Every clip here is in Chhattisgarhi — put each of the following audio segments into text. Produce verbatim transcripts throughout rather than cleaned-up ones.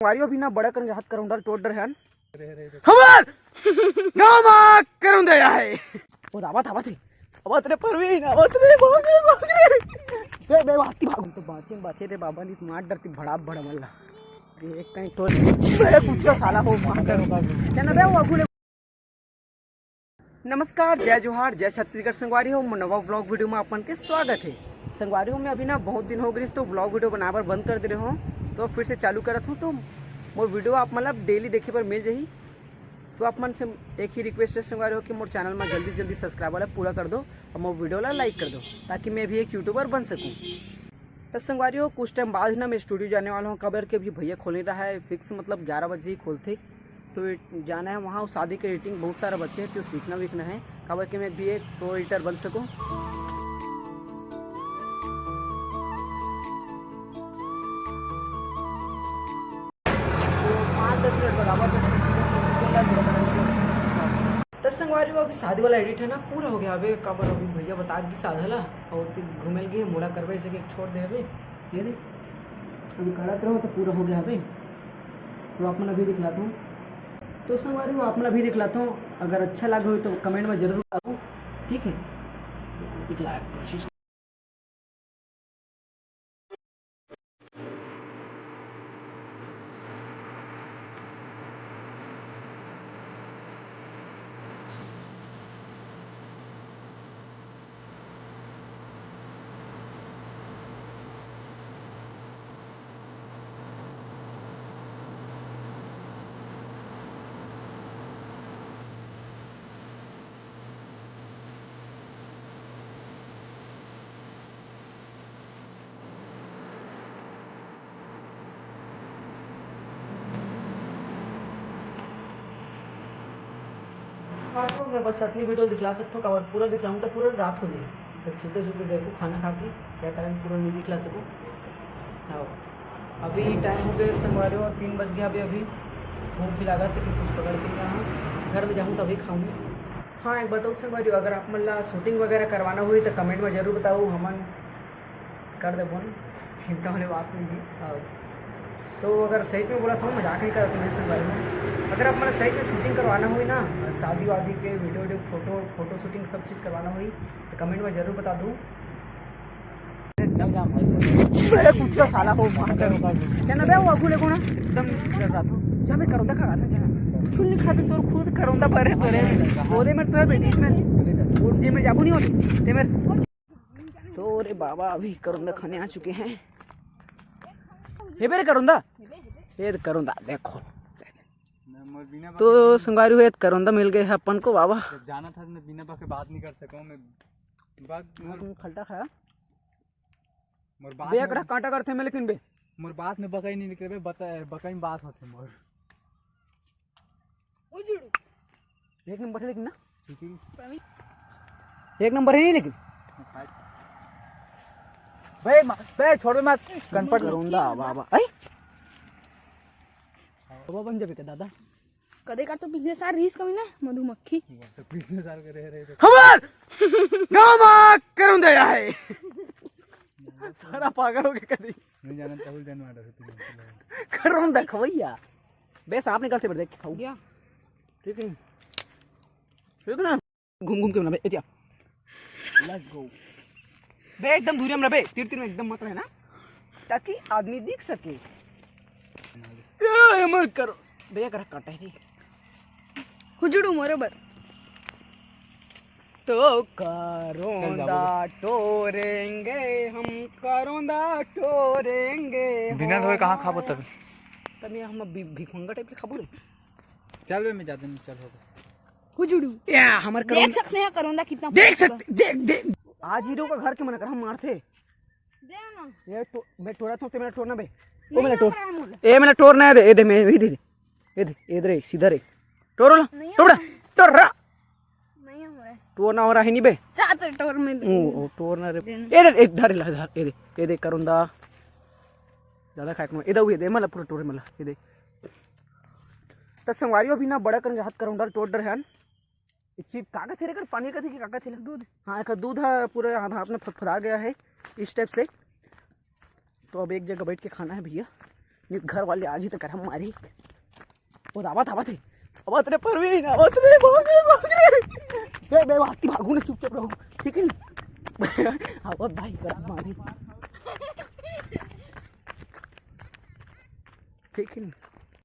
संगवारी हो, अभी ना बड़ा करन के हाथ करौंदा ल टोर डरे हन। हमर गाँव मा करौंदा आए। ओ, आवत, आवत हे। आवत रे परवीन, आवत रे, भाग रे, भाग रे। बे, बे, भागती भाग। तो बाचे, बाचे रे बाबा, नहीं तो मार डरती भड़ा, भड़ा मल्ला। एक कहीं टोर। बे, कुत्ता साला हो, मार कर। क्या ना बे, वो आगू ले। नमस्कार, जय जोहार, जय छत्तीसगढ़ संगवारी हो, मोर नवा vlog video में अपन के स्वागत है। संगवारी हो, मैं अभी ना बहुत दिन हो गइस तो vlog video बनाए बर बंद कर दे रहे हो, तो फिर से चालू करत हूँ। तो मोर video आप मतलब daily देखे बर मिल जाही। तो आप मन से एक ही request है संगवारी हो कि मोर channel में जल्दी जल्दी subscriber ला पूरा कर दो और मोर video ला like कर दो, ताकि मैं भी एक YouTuber बन सकूँ। तो संगवारी हो, कुछ टाइम बाद ही ना मैं studio जाने वाला हूँ, काबर के अभी भैया खोले रहा है fix, मतलब ग्यारह बजे ही खोलथे। तो ये जाना है वहाँ, शादी के editing बहुत सारा बचे है, तो सीखना वीखना है, काबर के मैं भी एक pro editor बन सकूँ। तो पाँच दस मिनट बराबर। तो संगवारी हो, अभी शादी वाला edit है ना, पूरा हो गया। अबे काबर, अभी भैया बता के शादी ला और ओती घूमे ल गे, मोड़ा करबे इसे के छोड़ दे अबे। ये देख, अभी करत रहो तो पूरा हो गया अबे। तो आप मन अभी दिखलाता हूँ। तो संगवारी हो, आप मन अभी दिखलाता हूँ, अगर अच्छा लगे हो तो comment में जरूर बताओ, ठीक है? दिखला कोशिश। हाँ, तो मैं बस अतनी video दिखला सकता हूँ, काबर पूरा दिखलाऊँ तो पूरा रात हो जाए। तो सुते सुते देखो, खाना खा के, क्या कारण पूरा नहीं दिखला सकूँ। हाँ, अभी टाइम हो गया संगवारी हो, तीन बज गया अभी। अभी भूख भी लगा था कि कुछ पकड़ के नहीं आया हूँ, घर में जाऊँ तभी खाऊँ। हाँ, एक बताओ संगवारी हो, अगर आप मन ला shooting वगैरह करवाना हुई तो comment में जरूर बताओ, हमन कर देबो न, चिंता वाली बात नहीं है। और तो अगर सही में बोला था, मजाक नहीं करत हूँ मैं संगवारी हो, अगर आप मन सही में shooting करवाना हुई ना, शादी वादी के video video, photo photo shooting सब चीज़ करवाना हुई तो comment में जरूर बता दो। बे कुत्ता साला हो, मार कर। क्या ना बे, वो आगू ले कोना? एकदम डर रहा था। जा बे, करौंदा खा रहा था, जा। सुन, नहीं खाते तोर खुद करौंदा भरे तोरे। वो दे मेरे तो है बेटी में। वो दे मेरे जाबू नहीं होती। ते मेरे। तो रे बाबा, अभी करौंदा खाने आ चुके हैं। हे बे रे करौंदा। ये तो करौंदा, देखो। मैं मोर बिना तो बात संगवारी हो, ये तो करौंदा मिल गए है अपन को, बाबा। जब जाना था, मैं बिना बात के बात नहीं कर सकूँ मैं। बात मोर खलटा खाया। मोर बात बे, में एकरा कांटा करथे में, लेकिन बे। मोर बात में बकई नहीं निकले बे, बता, बकई में बात होथे मोर। उजुड़ू। एक नंबर है लेकिन ना। चुचुरू। प्रवीण। एक नंबर है नहीं लेकिन। बे, मा-, बे, छोड़ बे मत, कनपट। करौंदा, बाबा। आई? बाबा बन जाबे का दादा? कदे का तो पिछले साल रिहिस कमी ना, मधुमक्खी। तो पिछले साल के रह रहे थे। हमर गाँव मा करौंदा आए। सारा पागल हो गए कदी। नहीं जाना, तहुल जानवर है तुम। करौंदा खवैया। बे, सांप निकलते बड़ देख के खाऊ। गया। ठीक है। ठीक है ना? घूम घूम के बना बे, एतिया। Let's go। बे, एकदम दूरिया में रह बे, तीर तीर में एकदम मत रहना, ताकि आदमी दिख सके। ए, मत करो। भैया, करा काटा है जी। हुजड़ू मोरे बर। तो चल जा, करौंदा बोलो। टोरेंगे हम, करौंदा टोरेंगे बिना धोए कहाँ हम। खाबो तब? तब ये हम भी-, भिखमंगा type के खाबो रे। चल बे, मैं जाते नहीं, चल हो गया। हुजड़ू। या, हमर देख करौंदा। सकते हैं करौंदा कितना देख मस्त सकते, देख, देख। आज हीरो का घर के मन कर हम मारते। दे ना। ये तो, मैं टोरा था, ते मेरा टोरना बे। ओ, नहीं मेरा टोर। ए, मेरा टोरना है, दे, ए, दे, मैं भी दे दे। ए दे, ए दे रे, सीधा रे। टोर ला, नहीं टोर, है। टोर रा। नहीं है। टोरना हो रहा है नहीं बे। जा तो टोर में दे। ओ, ओ, टोरना रे। दे। ए दे, ए, धर ला, धर, ए दे, ए दे, करौंदा। ज्यादा खाए को, ए दे, ए दे, मला पूरा टोर मला, ए दे। त संगवारी हो, अभी ना बड़ा करन के हाथ करौंदा टोर डरे हन। एक चीज का कथे रे, कर पानी कथे कि का कथे ला? दूध। हाँ, एक दूध है, पूरा हाथ, हाथ में फदफदा गया है इस type से। तो अब एक जगह बैठ के खाना है भैया। घर वाले आज ही तो करम मारी। वो आवत, आवत हे, आवत रे परवीन, आवत रे, भाग रे, भाग रे। बे, बे, हाथी भागू ना, चुपचाप रहू, ठीक है ना? आवत भाई, करम मारी, ठीक है ना?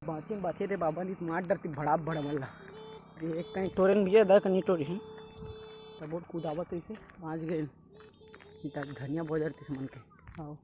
बाँचे, बाँचे रे बाबा, नहीं तो मार डरती बड़ा, बड़ा मल्ला। ये एक कहीं टोरे में भी है, दर कहीं टोरे हैं, तो बहुत कूदावत है इसे, बाँच गए। नहीं तो धनिया बहुत डरती से मन के। आओ।